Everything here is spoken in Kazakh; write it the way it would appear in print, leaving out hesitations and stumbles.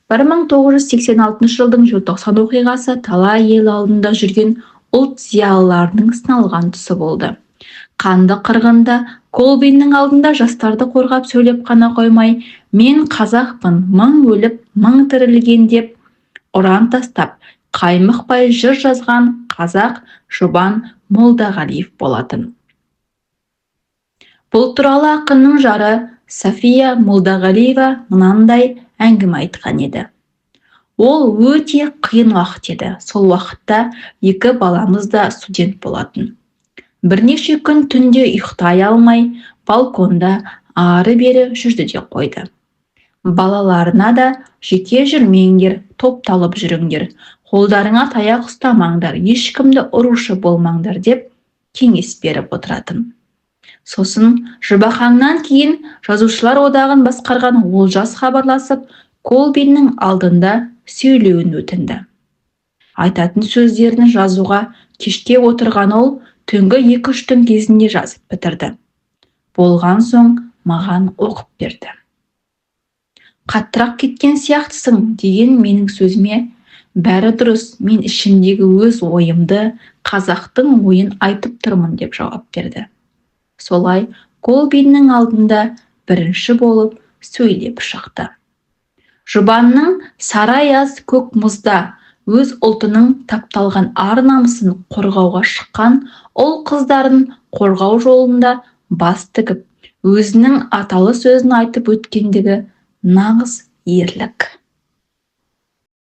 1986 жылдың Желтоқсан оқиғасы талай ел алдында жүрген ұлт зиялыларының сыналған тұсы болды. Қанды қырғында Колбиннің алдында жастарды қорғап сөйлеп қана қоймай, «Мен қазақпын, мың өліп, мың тірілген» деп ұран тастап, қаймықпай жыр жазған қазақ Жұбан Молдағалиев болатын. Бұл туралы ақынның жары София Молдағалиева мынандай әңгіме айтқан еді: «Ол өте қиын уақыт еді. Сол уақытта екі баламыз да студент болатын. Бірнеше күн түнде ұйықтай алмай, балконда ары-бері жүрді де қойды. Балаларына да: «Жеке жүрмеңдер, топталып жүріңдер, қолдарыңа таяқ ұстамаңдар, ешкімді ұрушы болмаңдар», – деп кеңес беріп отыратын. Сосын Жұбақаңнан кейін Жазушылар одағын басқарған Олжас хабарласып, Колбиннің алдында сөйлеуін өтінді. Айтатын сөздерін жазуға кешке отырған ол түнгі 2-3-тің кезінде жазып бітірді. Болған соң маған оқып берді. «Қаттырақ кеткен сияқтысың» деген менің сөзіме: «Бәрі дұрыс, мен ішімдегі өз ойымды, қазақтың ойын айтып тұрмын», – деп жауап берді. Солай Колбиннің алдында бірінші болып сөйлеп шықты. Жұбанның сары аяз көк мұзда өз ұлтының тапталған ар-намысын қорғауға шыққан ұл-қыздарын қорғау жолында бас тігіп, өзінің аталы сөзін айтып өткендігі нағыз ерлік.